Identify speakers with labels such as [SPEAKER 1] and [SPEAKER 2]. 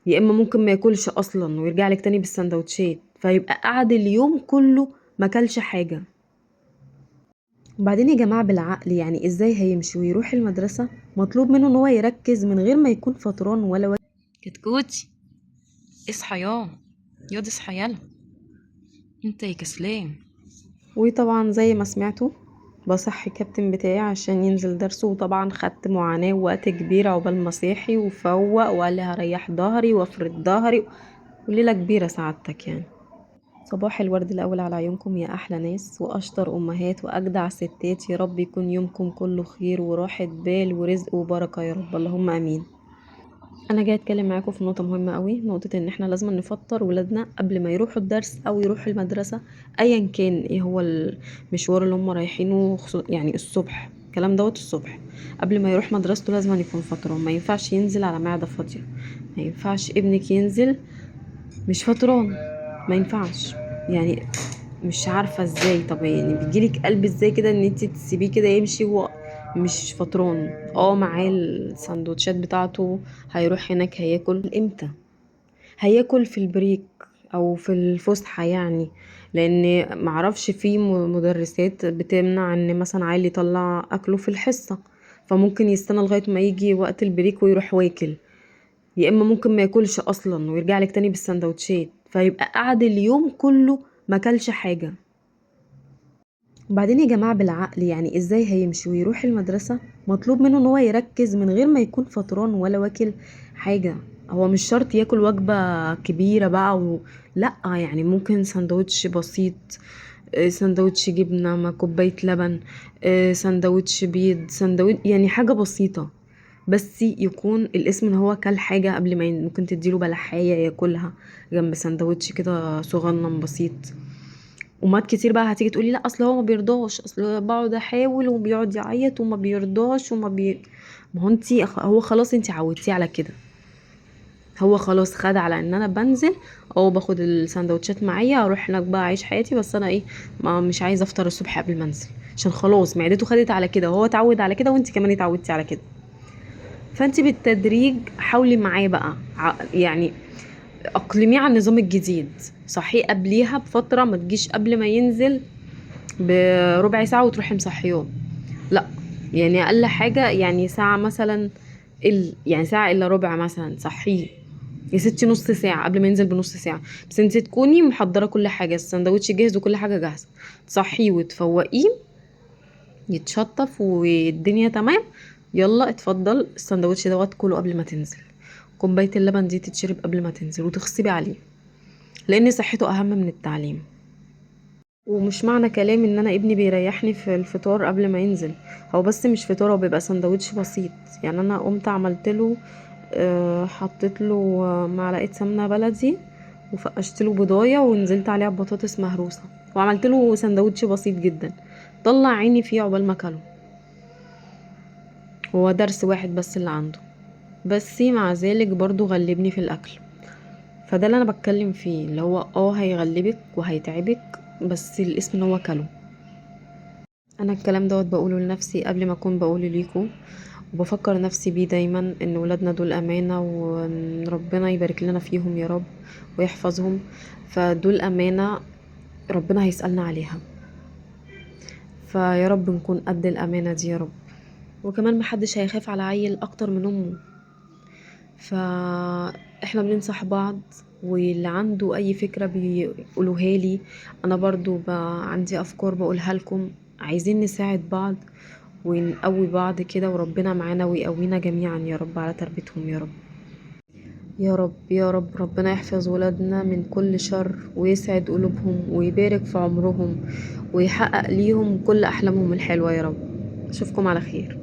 [SPEAKER 1] يا اما ممكن ما ياكلش اصلا ويرجع لك تاني بالسندوتشات، فيبقى قعد اليوم كله ما كلش حاجة. وبعدين يا جماعة بالعقل، يعني ازاي هيمشي ويروح المدرسة مطلوب منه ان هو يركز من غير ما يكون فطران ولا
[SPEAKER 2] كتكوتي اصحى ياض اصحى يلا انت يا كسلان.
[SPEAKER 1] وطبعا زي ما سمعتوا بصحي الكابتن بتاعي عشان ينزل درسه، وطبعا خدت معاناة ووقت كبير عقبال ما صحي وفوق وقال لي هريح ظهري وافرد ظهري، وليلة كبيرة سعادتك يعني. صباح الورد الأول على عيونكم يا أحلى ناس وأشطر أمهات وأجدع ستات، يا رب يكون يومكم كله خير وراحة بال ورزق وبركة يا رب، اللهم آمين. أنا جاية أتكلم معاكم في نقطة مهمة قوي، نقطة إن إحنا لازم نفطر ولادنا قبل ما يروحوا الدرس أو يروحوا المدرسة، أيا كان إيه هو المشوار اللي هم رايحينه، يعني الصبح الكلام دوت، الصبح قبل ما يروح مدرسته لازم يكون فطران، ما ينفعش ينزل على معدة فاضية، ما ينفعش ابنك ينزل مش فطران، ما ينفعش. يعني مش عارفة ازاي، طب يعني بيجيلك قلب ازاي كده ان انت تسيبيه كده يمشي وهو مش فطران؟ معاه السندوتشات بتاعته، هيروح هناك هياكل امتى؟ هياكل في ال break او في الفسحة يعني، لان معرفش في مدرسات بتمنع ان مثلا عيل يطلع اكله في الحصة، فممكن يستنى لغاية ما يجي وقت ال break ويروح واكل، يا اما ممكن ما ياكلش اصلا ويرجع لك تاني بالسندوتشات، فيبقى قعد اليوم كله ما كلش حاجة. وبعدين يا جماعة بالعقل، يعني ازاي هيمشي ويروح المدرسة مطلوب منه ان هو يركز من غير ما يكون فطران ولا واكل حاجة؟ هو مش شرط ياكل وجبة كبيرة بقى لا، يعني ممكن سندوتش بسيط، سندوتش جبنة مع كوباية لبن، سندوتش بيض، سندوتش يعني حاجة بسيطة، بس يكون الاسم ان هو كل حاجة قبل ما ممكن تديله بلحاية ياكلها جنب سندوتش كده صغنن بسيط. ومات كتير بقى هتيجي تقولي لا اصل هو ما بيرضاش، اصل بقعد احاول وبيقعد يعيط وما بيرضاش وما بي، ما هو انتي هو خلاص انتي عودتيه على كده، هو خلاص خد على ان انا بنزل او باخد السندوتشات معايا اروح هناك بقى اعيش حياتي، بس انا ايه ما مش عايزه افطر الصبح قبل ما انزل، عشان خلاص معدته خدت على كده وهو اتعود على كده وانتي كمان اتعودتي على كده. فانتي بالتدريج حاولي معاه بقى، يعني اقلميه على النظام الجديد، صحية قبليها بفترة، ما تجيش قبل ما ينزل بربع ساعة وتروحي مصحياه، لا يعني اقل حاجة يعني ساعة مثلا، يعني ساعة الا ربع مثلا صحية يا ستي، نص ساعة قبل ما ينزل بنص ساعة، بس انت تكوني محضرة كل حاجة، السندوتش جاهز وكل حاجة جاهزة، تصحيه وتفوقيه يتشطف والدنيا تمام، يلا اتفضل السندوتش دوت كله قبل ما تنزل، كوباية اللبن دي تتشرب قبل ما تنزل وتغصبي عليه، لان صحته اهم من التعليم. ومش معنى كلامي ان انا ابني بيريحني في الفطار قبل ما ينزل، هو بس مش فطار، هو بيبقى سندوتش بسيط. يعني انا قمت عملت له، حطيت له معلقه سمنه بلدي وفقشت له بضايه ونزلت عليها بطاطس مهروسه، وعملت له سندوتش بسيط جدا، طلع عيني فيه عقبال ما اكله. هو درس واحد بس اللي عنده، بس مع ذلك برضو غلبني في الاكل. فده اللي انا بتكلم فيه، اللي هو هيغلبك وهيتعبك، بس الاسم ان هو كله. انا الكلام دوت بقوله لنفسي قبل ما اكون بقوله ليكم، وبفكر نفسي بيه دايما، ان ولادنا دول امانه وان ربنا يبارك لنا فيهم يا رب ويحفظهم، فدول امانه ربنا هيسالنا عليها، فيا رب نكون قد الامانة دي يا رب. وكمان محدش هيخاف على عيل اكتر من امه، فاحنا بننصح بعض، واللي عنده اي فكرة بيقولوها لي، انا برضو عندي افكار بقولها لكم، عايزين نساعد بعض ونقوي بعض كده، وربنا معانا ويقوينا جميعا يا رب على تربيتهم يا رب. يا رب يا رب ربنا يحفظ ولادنا من كل شر، ويسعد قلوبهم ويبارك في عمرهم، ويحقق ليهم كل احلامهم الحلوة يا رب. اشوفكم على خير.